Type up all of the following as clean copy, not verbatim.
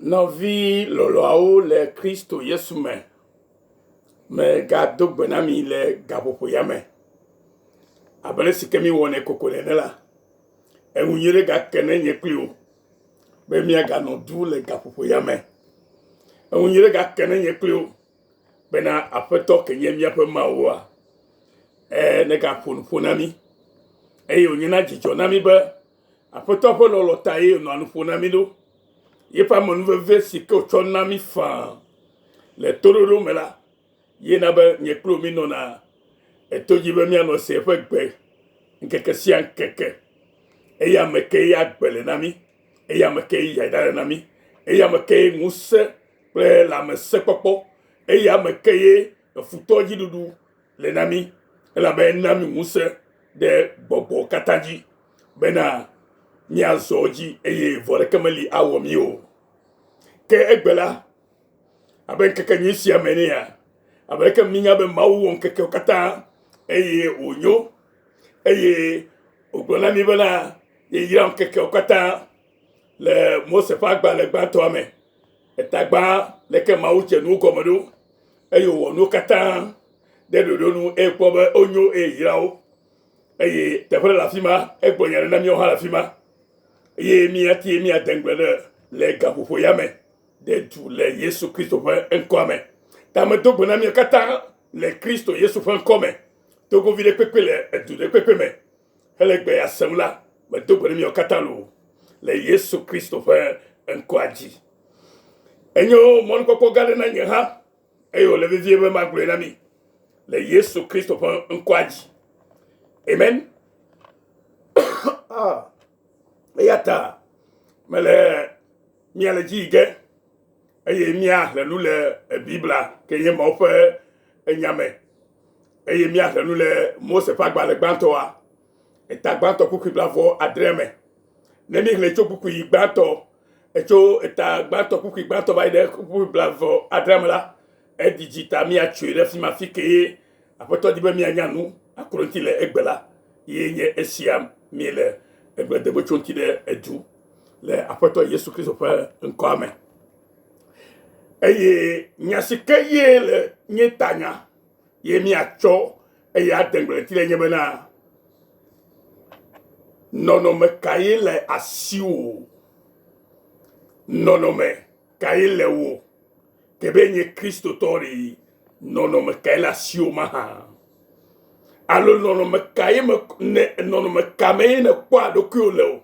Nɔvi lɔlɔ̃awo le Kristo Yesu me, megado gbe na mi le gaƒoƒo ya me. Abe ale si ke míwɔnɛ kokoko ene la, enu nyui ɖe gake ne nye kpli wò be míaganɔ du le gaƒoƒo ya me. Enu nyui ɖe gake ne nye kpli wò bena Aƒetɔ ke nye míaƒe Mawua, e negaƒo nuƒo na mí eye wònye na dzidzɔ na mí be Aƒetɔ ƒe lɔlɔ̃ ta ye wònɔa nu ƒom na mí ɖo. Yeƒe amenuveve si ke wòtsɔ na mí faa le toɖoɖo me la, ye na be nye kple wò mínɔna eto dzi be míanɔ se eƒe gbe ŋkeke sia ŋkeke. Eya me kee agbe le na mí, eya me kee yayra le na mí, eya me kee ŋusẽ kple lãmesẽkpɔkpɔ, eya me kee futɔ dziɖuɖu le na mí, elabe ena mí ŋusẽ ɖe gbɔgbɔ katã dzi bena míazɔ edzi eye vɔ ɖeke meli awɔ mí o. Ke egbe la, abe ŋkeke nyui sia me enea, abe leke mínya be Mawu wɔ ŋkekewo katã eye wònyo eye wògblɔ na mí bena yeyra ŋkekewo katã le Mose ƒe agbalẽ gbãtɔa me. Etagbã leke Mawu dze nuwo gɔme ɖo eye wòwɔ nuwo katã ɖe ɖoɖo nu eye kpɔ be wonyo eye yra wo. Eye teƒe ɖe le afi ma, egblɔ nya ɖe na míawo hã le afi ma. Eye míate míade ŋugble ɖe le gaƒoƒo ya me ɖe du le Yesu Kristo ƒe ŋkɔa me. Ta medo gbe na mía katã le Kristo Yesu ƒe ŋkɔ me. Togovi ɖe kpekpe le edu ɖe kpekpe me hele gbe ya sem la, medo gbe na míawo katã loo le Yesu Kristo ƒe ŋkɔa dzi. Enyo mɔnukpɔkpɔ gã ɖe na nye hã eye wòle vevie be magblɔe na mi le Yesu Kristo ƒe ŋkɔa dzi. Amen. Ah, eya ta mele míale dzi yi ge eye míaxlẽ nu le Biblia ke nye Mawu ƒe enya me eye míaxlẽ nu le Mose ƒe agbalẽ gbãtɔa eta gbãtɔ kpukpui blaeve adre me. Ne míxlẽ tso kpukpui gbãtɔ etso eta gbãtɔ kpukpui gbãtɔ va yi ɖe kpukpui blaeve adre me la, edidi ta míatsoe ɖe fi ma fi kee Aƒetɔ di be míanya nu aklo ŋuti le egbe la ye nye esia míele egbe degbe tso ŋuti ɖe edu le Aƒetɔ Yesu Kristo ƒe ŋkɔa me. Eye nya si ke ye le nye tanya ye míatsɔ eye ade ŋugble ŋuti le nye bena nɔnɔme kae le asiwò? Nɔnɔme kae le wò? Ke be nye Kristotɔ ɖe, nɔnɔme kae le asiwò mahã? Alo nɔnɔme kae me ne nɔnɔme ka mee nèkpɔa ɖokuiwò le o?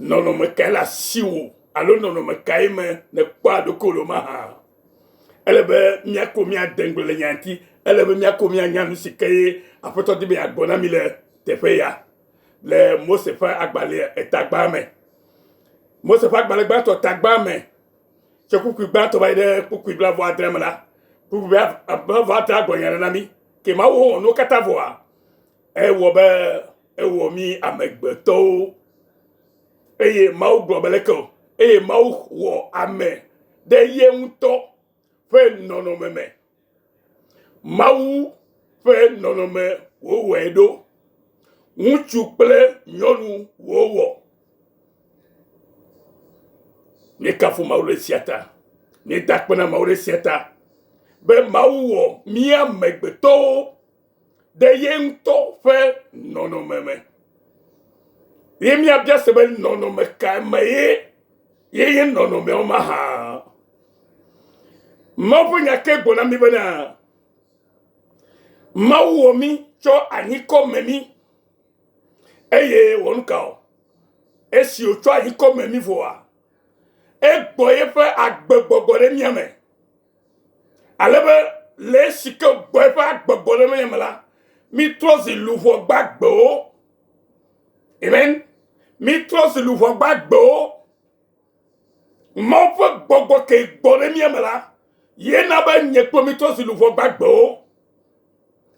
Nɔnɔme kae le asiwò alo nɔnɔme kae me nèkpɔa ɖokuiwò le o mahã? Ele be míako míade ŋugble le nya ŋuti. Ele be míako míanya nu si ke ye Aƒetɔ di be yeagblɔ na mí le teƒe ya le Mose ƒe agbalẽ etagbaa me. Mose ƒe agbalẽ gbãtɔ tagbaa me tso kpukpui gbãtɔ va yi ɖe kpukpui blaeve adre me la, kpukpui blaeve adre gblɔ nya ɖe na mí. Ke Mawu wɔ nuwo katã vɔa, ewɔ be ewɔ mí amegbetɔwo. Eye Mawu gblɔ be leke o, eye Mawu wɔ ame ɖe ye ŋutɔ ƒe nɔnɔme me. Mawu ƒe nɔnɔme wòwɔe ɖo. Ŋutsu kple nyɔnu wòwɔ. Míekafu Mawu ɖe esia ta. Míeda akpe na Mawu ɖe esia ta be Mawu wɔ mí amegbetɔwo ɖe ye ŋutɔ ƒe nɔnɔme me. Ye míabia se be nɔnɔme ka me ye ye nye nɔnɔmeawo mahã. Mawu ƒe nya ke gblɔ na mí bena Mawu wɔ mí tsɔ anyikɔ me mí eye wɔ nu ka o? Esi wòtsɔ anyikɔ me mí vɔa, egbɔ eƒe agbegbɔgbɔ ɖe mía me. Ale be le esi ke gbɔ eƒe agbegbɔ ɖe mía me la, mítrɔ zi luʋɔ gbagbewo. Amen. Mítrɔ zi luʋɔ gbagbewo. Mawu ƒe gbɔgbɔ ke gbɔ ɖe mía me la, ye na be nye kple mítrɔ zi luʋɔ gbagbewo.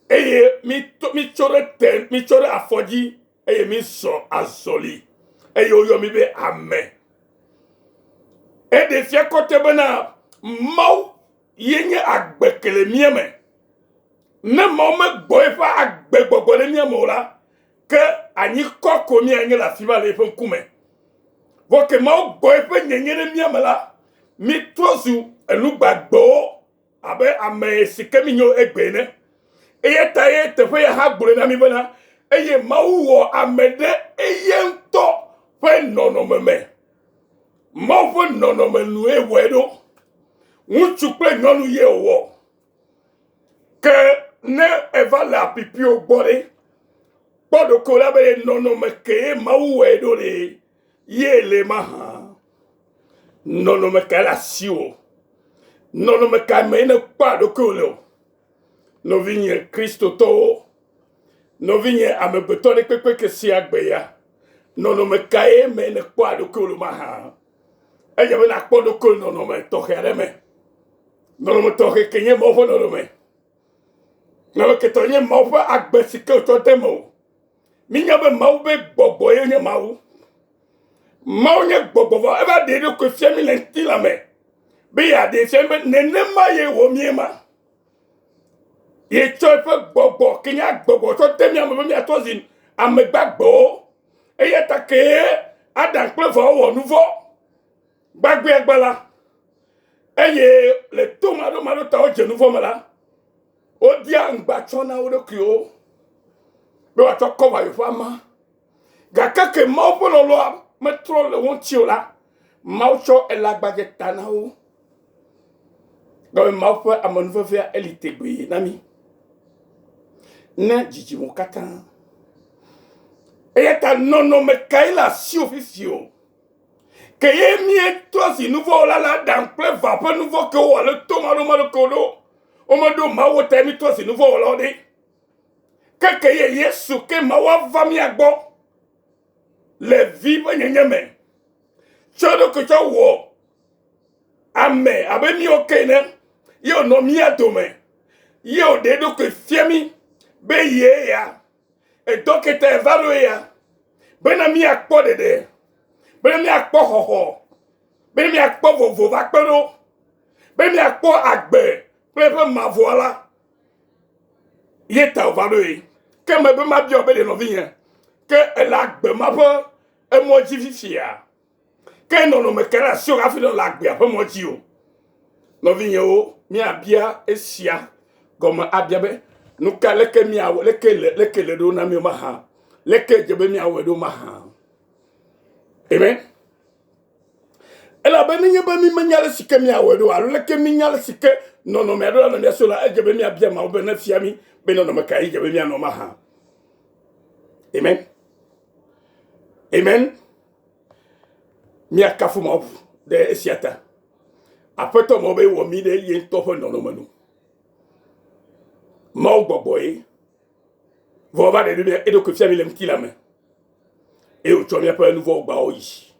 Eye mítso ɖe te, mítso ɖe afɔ dzi eye mízɔ azɔli eye woyɔ mí be ame. Eɖe fia kɔtɛ bena Mawu ye nye agbe ke le mía me. Ne Mawu megbɔ eƒe agbe gbɔgbɔ ɖe mía me o la, ke anyikɔ ko míanye le afi ma le eƒe ŋkume. Vɔ ke Mawu gbɔ eƒe nyenye ɖe mía me la, mítrɔ zu enugbagbewo abe ame si ke míenye egbe ene. Eya ta ye teƒe ya hã gblɔe na mí bena, eye Mawu wɔ ame ɖe eye ŋutɔ ƒe nɔnɔme me. Mawu ƒe nɔnɔme nue wɔe ɖo. Ŋutsu kple nyɔnu ye wòwɔ. Ke ne eva le apipiwo gbɔ ɖe, kpɔ ɖokuiwò ɖa be nɔnɔme kee Mawu wɔe ɖo ɖe ye le mahã. Nɔnɔme kae le asiwò? Nɔnɔme ka mee nèkpɔa ɖokuiwò le o? Nɔvinye Kristotɔwo, nɔvinye amegbetɔ ɖe kpekpe ke sia gbe ya, nɔnɔme kae me nèkpɔa ɖokuiwò le mahã? Edze be nàkpɔ ɖokuiwò le nɔnɔme tɔxɛ aɖe me. Nɔnɔme tɔxɛ ke nye Mawu ƒe nɔnɔme. Nɔnɔme ketɔ nye Mawu ƒe agbe si ke wòtsɔ de eme o. Mínya be Mawu be gbɔgbɔ ye nye Mawu. Mawu nye gbɔgbɔ vɔ eva ɖe eɖokui fia mí le ŋutilã me be yeaɖee fia mí be nenema ye wɔ mí ema. Yetsɔ eƒe gbɔgbɔ ke nye agbɔgbɔ tsɔ de mía me be míatrɔ zi ame gbagbewo. Eya ta kee Adam kple Eva wowɔ nu vɔ̃ gbagbeagba la eye le to maɖomaɖo ta wodze nu vɔ̃ me la, wodia ŋgba tsɔ na wo ɖokuiwo be woatsɔ kɔva yewoƒe ama. Gake ke Mawu ƒe lɔlɔ̃a metrɔ le wo ŋuti o la, Mawu tsɔ elagbadze ta na wo. Gɔme Mawu ƒe amenuvevea eli tegbee na mí ne dzidzimewo katã. Eya ta nɔnɔme kae le asiwò fifi o? Ke ye míetrɔ zi nuvɔ̃wɔla la Adam kple Eva ƒe nuvɔ̃ ke wowɔ alo tomaɖomaɖo ke woɖo. Womeɖo Mawu o ta mítrɔ zi nuvɔ̃wɔlawo ɖe. Ke ke ye Yesu ke Mawu ava mía gbɔ le vi ƒe nyenye me. Tsɔ eɖokui tsɔ wɔ ame abe míwo ke ene ye wònɔ mía dome ye wòɖe eɖokui fia mí be ye ya edɔ ke ta eva ɖo ya bena míakpɔ ɖeɖe, bena míakpɔ xɔxɔ, bena míakpɔ vovo va kpe ɖo, be míakpɔ agbe kple eƒe mavɔa la ye ta wòva ɖoe. Ke mebe mabiɔ be ɖe nɔvinye, ke ele agbe ma ƒe emɔ dzi fifia? Ke nɔnɔme ka le asiwò hafi nèle agbea ƒe mɔ dzi o? Nɔvinyewo, míabia esia gɔme abia be, nuka leke míawɔ, leke le, leke le ɖo na mí mahã? Leke dze be míawɔe ɖo mahã? Amen. Elabe nenye be mí menya ale si ke míawɔe ɖo alo leke mínya ale si ke nɔnɔmea ɖo la nɔ mía si o la, edze be míabia Mawu be nefia mí be nɔnɔme kae dze be míanɔ mahã. Amen. Amen. Míakafu Mawu ɖe esia ta. Aƒetɔ Mawu be wɔ mí ɖe ye ŋutɔ ƒe nɔnɔme nu. Mawu gbɔgbɔ ye. Vɔ va ɖe ɖe eɖokui fia mí le ŋutilã me. Eye wòtsɔ míaƒe nu vɔ̃wo gbawo yi.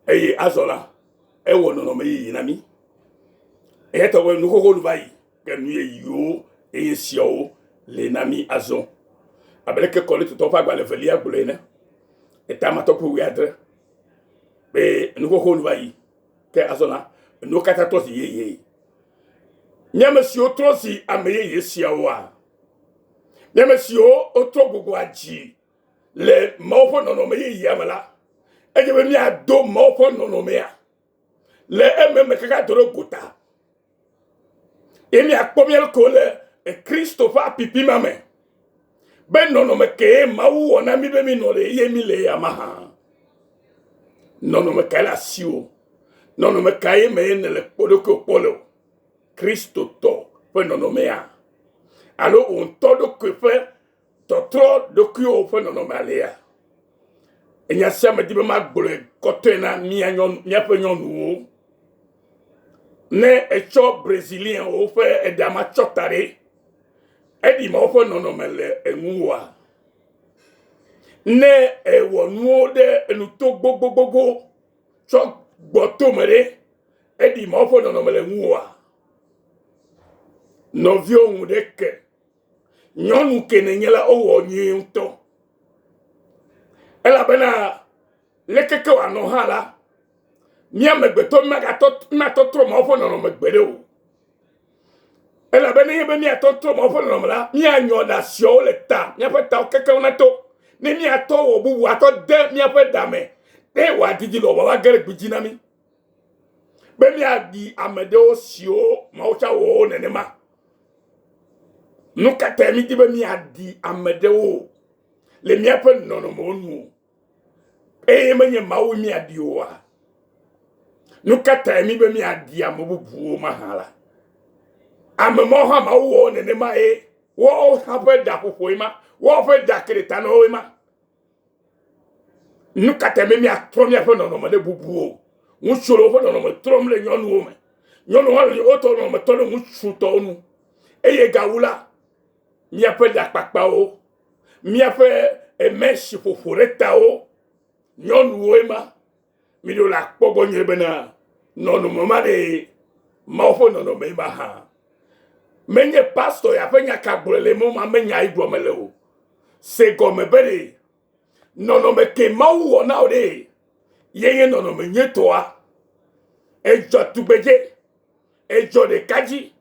Eye azɔ la, ewɔ nɔnɔme yeye na mí. Eya ta be nu xoxo nu va yi. Ke nu yeyewo eye siawo le na mí azɔ. Abe leke Korintotɔwo ƒe agbalẽ evelia gblɔe ene, eta matɔ kple wuiadre, be nu xoxo nu va yi, ke azɔ la, enuwo katã trɔ zi yeye. Mía ame siwo trɔ zi ame yeye siawoa, mía ame siwo wotrɔ gbogbo dzi le Mawu ƒe nɔnɔme yeyea me la, edze be míado Mawu ƒe nɔnɔmea le ememe kaka do ɖe gota. Ye míakpɔ mía ɖokuiwo le Kristo ƒe apipi ma me be nɔnɔme kee Mawu wɔ na mí be mínɔ ɖe ye mí le ya mahã. Nɔnɔme kae le asiwò? Nɔnɔme kae me ye nèle kpɔ ɖokuiwò kpɔ le o? Kristotɔ ƒe nɔnɔmea alo wò ŋutɔ ɖokui ƒe tɔtrɔ ɖokuiwò ƒe nɔnɔme alea? Enya sia medi be magblɔe kɔtɔe na mía nyɔnu, míaƒe nyɔnuwo. Ne etsɔ Brazilianwo ƒe eɖa ma tsɔ ta ɖe, eɖi ma woƒe nɔnɔme le eŋuwòa? Ne ewɔ nuwo ɖe enu to gbogbogbogbo tsɔ gbɔ tome ɖe, eɖi ma woƒe nɔnɔme le ŋuwòa? Nɔviwo ŋu ɖe ke. Nyɔnu ke nènye la, wowɔ nyuie ŋutɔ. Elabena leke ke wòanɔ hã la, mía amegbetɔ míatɔtrɔ Mawu ƒe nɔnɔme gbeɖe o. Elabe nenye be míatɔtrɔ Mawu ƒe nɔnɔme la, míanyɔ ɖa siawo le ta, míaƒe tawo kekeŋ nato. Ne míatɔ wɔ bubu atɔ de míaƒe ɖa me. Ɖe wòadidi le wòava ge ɖe gbedzi na mí be míaɖi ame ɖewo siwo Mawu tsã wɔ wo nenema. Nu ka tae mídi be míaɖi ame ɖewo le míaƒe nɔnɔmewo nu o? Eye menye Mawu míaɖi oa? Nu ka tae míbe míaɖi ame bubuwo mahã la? Ame mawo hã Mawu wɔ wo nenema ye woawo hã ƒe ɖaƒoƒoe ma, woawo ƒe ɖa ke ɖe ta na woe ma. Nu ka tae be míatrɔ míaƒe nɔnɔme ɖe bubu o? Ŋutsuwo le woƒe nɔnɔme trɔm ɖe nyɔnuwo me. Nyɔnuwo hã le wotɔ nɔnɔme trɔm ɖe ŋutsutɔwo nu. Eye gawu la, míaƒe ɖakpakpawo, míaƒe emesi ƒoƒo ɖe tawo, nyɔnuwoe ma. Míɖo la kpɔ gbɔ nyuie bena nɔnɔme ma ɖe Mawu ƒe nɔnɔme ma hã. Menye pastɔ ya ƒe nya ka gblɔe le mɔ ma menya yi gblɔ mele o. Se gɔme be ɖe nɔnɔme ke Mawu wɔ na wò ɖe ye nye nɔnɔme nyuitɔa. Edzɔ tugbedze, edzɔ ɖeka dzi,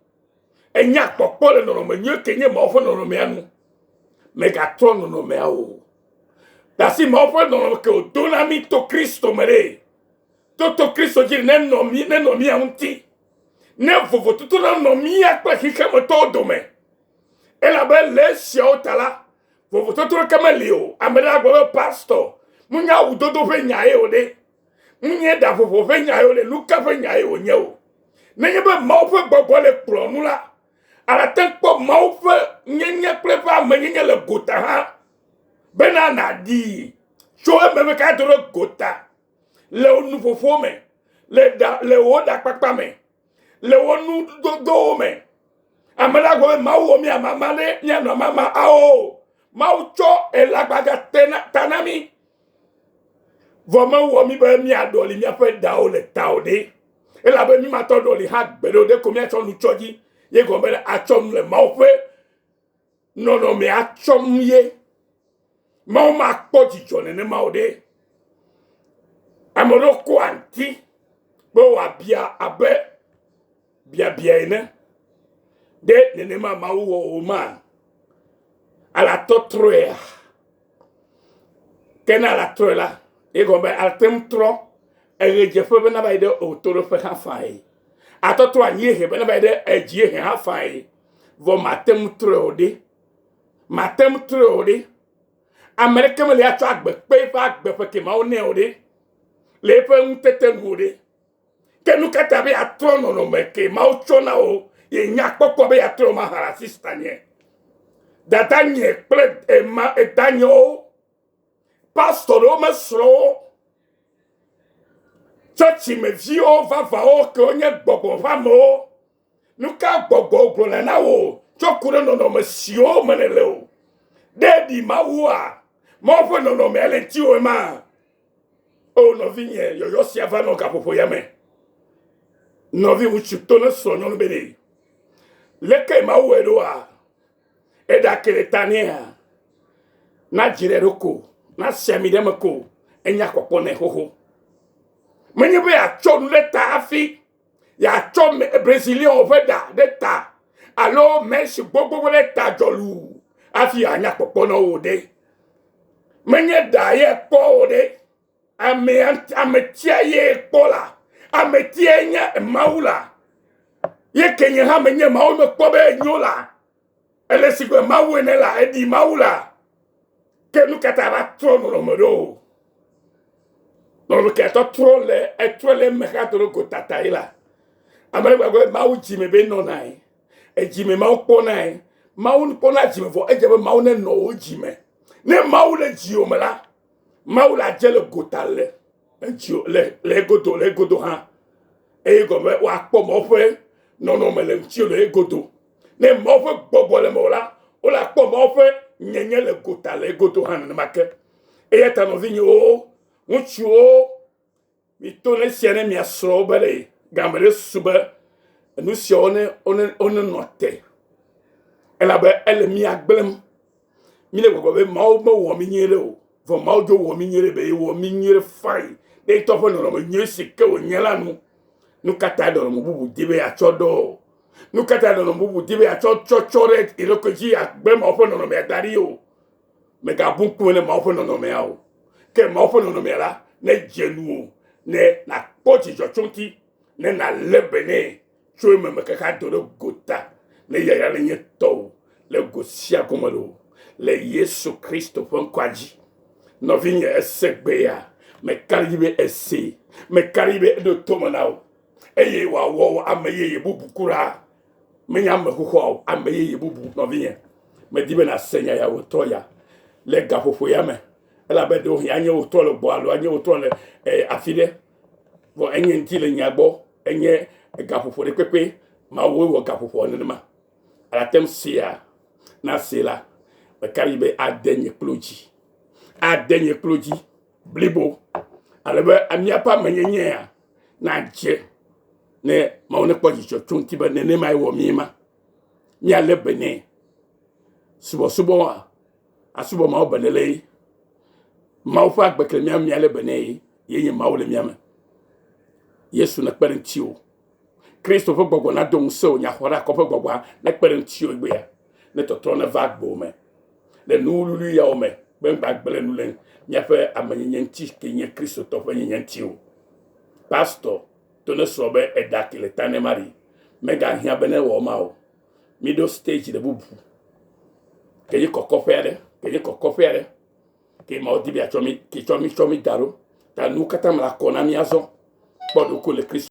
enya kpɔkpɔ le nɔnɔme nyui ke nye Mawu ƒe nɔnɔmea nu. Mègatrɔ nɔnɔmea o. Ɖasi Mawu ƒe nɔnɔme ke wòdo na mí to Kristo me ɖe, toto Kristo dzi nenɔ mí nenɔ mía ŋuti. Ne vovototo nanɔ mía kple xexemetɔwo dome. Elabe le esiawo ta la, vovototo ɖeke meli o. Ame ɖe agblɔ be pastɔ, menye awudodo ƒe nyae o ɖe. Menye ɖaƒoƒo ƒe nyae o ɖe. Nuka ƒe nyae wònye o? Nenye be Mawu ƒe gbɔgbɔ le kplɔ nu la, alate kpɔ Mawu ƒe nyenye kple eƒe amenyenye le gota hã bena nàɖii tso ememe ka do ɖe gota le wò nuƒoƒo me, le ɖa, le wò ɖakpakpa me, le wò nudodowo me. Ame la gblɔ be Mawu wɔ mí amama ɖe míanɔ amama ao. Mawu tsɔ elagbadza ta na mí. Vɔ mewɔ mí be míaɖɔli míaƒe ɖawo le ta o ɖe. Elabe mí matɔ ɖɔli hã gbeɖe o ɖe ko míatsɔ nu tsɔ dzi. Ye gɔme be atsɔ nu le Mawu ƒe nɔnɔmea tsɔm ye. Mawu makpɔ dzidzɔ nenema o ɖe. Ame ɖewo kɔ aŋuti be wòabia abe biabia ene. Ɖe nenema Mawu wɔ wò ma? Alatɔtrɔea? Ke ne alatrɔe la, ye gɔme be ate ŋu trɔ eɣedzeƒe be nava yi ɖe ɣetoɖoƒe hã fae. Atɔtrɔ anyiehe be nava yi ɖe edziehe hã fae. Vɔ mate ŋu trɔe o ɖe. Mate ŋu trɔe o ɖe. Ame ɖeke meli atsɔ agbe kpe eƒe agbe ƒe ke Mawu nɛ o ɖe. Le eƒe ŋutete nu o ɖe. Ke nu ka ta be yeatrɔ nɔnɔme ke Mawu tsɔ na wò ye nya kpɔkpɔ be yeatrɔ ma hã sista nye. Dada nye kple ema edanyewo, pastor ɖewo mesrɔ̃wo, tsɔtsimeviwo vavawo ke wonye gbɔgbɔ ƒe amewo. Nu ka gbɔgbɔ gblɔna na wò tsɔ ku ɖe nɔnɔme siwo me nèle o? Ɖe ɖi Mawua? Mawu ƒe nɔnɔmea le ŋutiwò ma? O nɔvinye, yɔyɔ sia va nɔ gaƒoƒo ya me. Nɔvi ŋutsu to ne srɔ̃ nyɔnu be ɖe. Leke Mawu wɔe ɖoa? Eɖa ke le ta nɛa? Na dzi ɖe ɖo ko, na si ami ɖe eme ko, enya kpɔkpɔ nɛ xoxo. Menye be yeatsɔ nu ɖe ta hafi yeatsɔ Brazilianwo ƒe ɖa ɖe ta alo mɛsi gbogbo ɖe ta dzɔlu hafi anya kpɔkpɔ na wo ɖe. Menye ɖa ye kpɔ o ɖe. Amea, ametia ye kpɔ la. Ametia nye Mawu la. Ye ke nye hã menye Mawu mekpɔ be enyo la. Ele si gbe Mawu ene la, eɖi Mawu la. Ke nu ka ta va trɔ nɔnɔme ɖo o? Nɔnɔme ke tɔtrɔ le etrɔ le eme xa do ɖe gotata yi la. Ame ɖe gbagbe be Mawu dzime be nɔnae. Edzime Mawu kpɔnae. Mawu kpɔna dzime vɔ edze be Mawu nenɔ wo dzime. Ne Mawu le dziwò me la, Mawu la dze le gota le edziwò le le egodo le egodo hã. Eye gɔme woakpɔ Mawu ƒe nɔnɔme le ŋutiwò le egodo. Ne Mawu ƒe gbɔgbɔ le mewò la, wole akpɔ Mawu ƒe nyenye le gota le egodo hã nenema ke. Eya ta nɔvinyewo, ŋutsuwo, mito ne esia ne mia srɔ̃wo be ɖe game ɖe su be enu siawo ne wone wonenɔ te. Elabe ele mía gblẽm. Míle gbɔgblɔ be Mawu mewɔ mí nyuie ɖe o. Vɔ Mawu dzo wɔ mí nyuie ɖe be yewɔ mí nyuie ɖe fain ɖe yetɔ ƒe nɔnɔme nyui si ke wònye la nu. Nu ka tae nɔnɔme bubu di be yeatsɔ ɖɔ o? Nu ka tae nɔnɔme bubu di be yeatsɔ tsɔtsɔ ɖe ye ɖokui dzi agbe Mawu ƒe nɔnɔmea da ɖi o? Mègabu ŋkume ne Mawu ƒe nɔnɔmea o. Ke Mawu ƒe nɔnɔmea la, Nedze nuwò, ne nàkpɔ dzidzɔ tso eŋuti, ne nàlé be nɛ tso ememe kaka do ɖe gota, ne yayra nenye tɔwò le go sia go me loo, le Yesu Kristo ƒe ŋkɔa dzi. Nɔvinye, èse gbe ya? Meka ɖe edzi be èsee. Meka ɖe edzi be eɖo tome na wò eye wòawɔ wò ame yeye bubu kura. Menye ame xoxoa o, ame yeye bubu, nɔvinye. Medi be nàse nya ya wòtrɔ ya le gaƒoƒo ya me elabe ɖewohĩ anye wòtrɔ le gbɔ alo anye wòtrɔ le eh, afi ɖe. Vɔ enye ŋuti le nya gbɔ, enye gaƒoƒo ɖe kpekpe. Mawue wɔ gaƒoƒoa nenema. Alate ŋu sea, nase la, meka ɖe edzi be ade nye klo dzi. Ade nye klo dzi blibo ale be míaƒe amenyenyea nadze ne Mawu nekpɔ dzidzɔ tso ŋuti be nenemae wɔ mí ma. Míalé be nɛ. Subɔsubɔ asubɔ Mawu beléle ye. Mawu ƒe agbe ke le mía me míalé be nɛ ye. Ye nye Mawu le mía me. Yesu nekpe ɖe ŋutiwò. Kristo ƒe gbɔgbɔ nado ŋusẽ wò, nyaxɔɖeakɔ ƒe gbɔgbɔa nekpe ɖe ŋutiwò egbea, ne tɔtrɔ neva agbewò me le nu wluiwlui yawo me be ŋgba gblẽ nu le míaƒe amenyenye ŋuti ke nye Kristotɔ ƒe nyenye ŋuti o. Pastɔ to ne srɔ̃ be eɖa ke le ta ne ma ɖi. Megahiã be newɔ ema o. Míɖo stage ɖe bubu ke nye kɔkɔƒe aɖe, ke nye kɔkɔƒe aɖe ke Mawu di be yeatsɔ mí, ke tsɔ mí tsɔ mí da ɖo. Ta nuwo katã me le akɔ na mí azɔ. Kpɔ ɖokuiwò le Kristo.